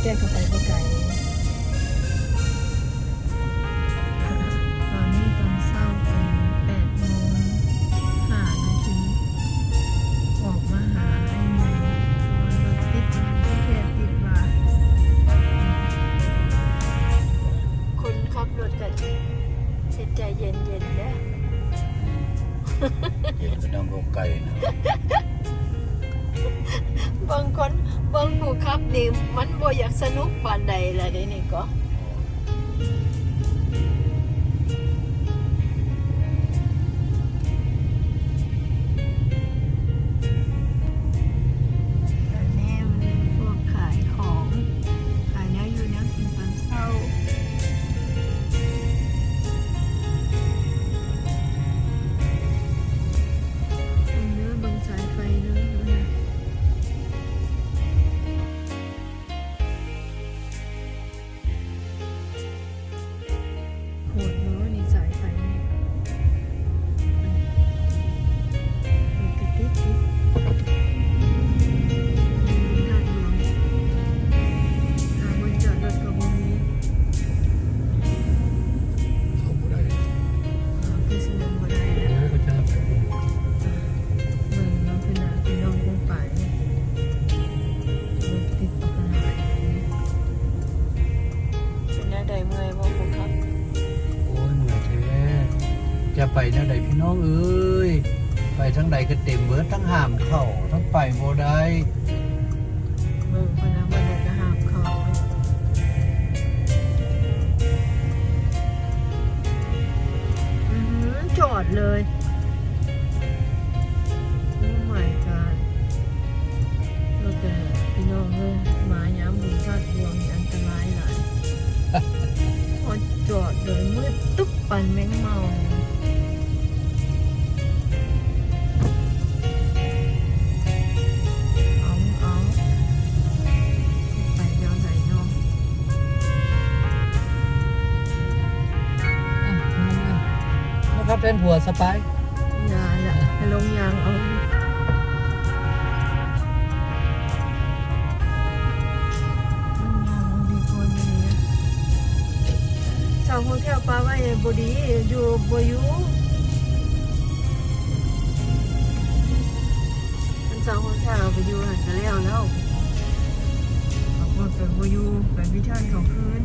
ແຍກເຂົ້າໄປບໍ່ໄກ. ຕອນນີ້ຕອນເຊົ້າເປັນແປດໂມງຫ້ານາທີ ອອກມາຫາອ້າຍໃຫຍ່ ເພາະວ່າລົດຕິດ ແທ້ຕິດວ່າ ຄົນຂັບລົດກໍເຮັດໃຈເຢັນໆເດີ້. ເຫັນໄປນຳລົມໄກນະ. ບາງຄົນເບິ່ງຜູ້ຂັບນີ້ ມັນບໍ່ຢາກສະໜຸກປານໃດລະເດນີ້ກໍ. ອັນນີ້ມັນພວກຂາຍຂອງ ຂາຍແນວຢູ່ແນວກິນຕອນເຊົ້າ. ເບິ່ງເດີ ເບິ່ງສາຍໄຟເດີ. ໂຫດເນາະ ນີ້ສາຍໄຟນີ້ ມັນກະຕິດໆ ທາດຫຼວງ ຫາບ່ອນຈອດລົດກໍບໍ່ມີ. ເຂົ້າບໍ່ໄດ້ ເອີ ຄືຊິລົງບໍ່ໄດ້ແລ້ວ. ໂອ້ ພະເຈົ້າ. ເບິ່ງເນາະ ເພິ່ນວ່າພີ່ນ້ອງປົງປາຍ ລົດຕິດບັກຫຼາຍ. ເປັນແນວໃດ ເມື່ອຍບໍ່ຜູ້ຂັບ? ໂອ້ຍ ເມື່ອຍແທ້ ຈະໄປແນວໃດພີ່ນ້ອງເອີຍ ໄປທາງໃດກໍເຕັມເບີດ ທັງຫ້າມເຂົ້າ ທັງໄປບໍ່ໄດ້. ເບິ່ງພຸ້ນນະ ເບິ່ງແລ້ວກໍຫ້າມເຂົ້າ. ອື ຈອດເລີຍ. Oh my god ລົດກະ ພີ່ນ້ອງເອີຍ ມາຍາມບຸນທາດບວງນີ້ອັນຕະລາຍຫຼາຍ. ຮອດຈອດເລີຍ ມືດຕຶບ ປານແມງເມົາ. ເອົາ ເອົາ ໄປແນວໃດເນາະ? ມາຂັບແທນຜົວສະປາຍ. ຢ່າລະ ໄປລົງຍາງເອົາ. ເຊົ່າໂຮເທວປະໄວ້ບໍ່ດີ ຢູ່ ບໍ່ຢູ່. ຄັນເຊົ່າໂຮເທວໄປຢູ່ຫັ້ນກະແລ້ວແລ້ວ. ເອົາລົດໄປບໍ່ຢູ່ ໄປ return ເຂົ້າຄືນ.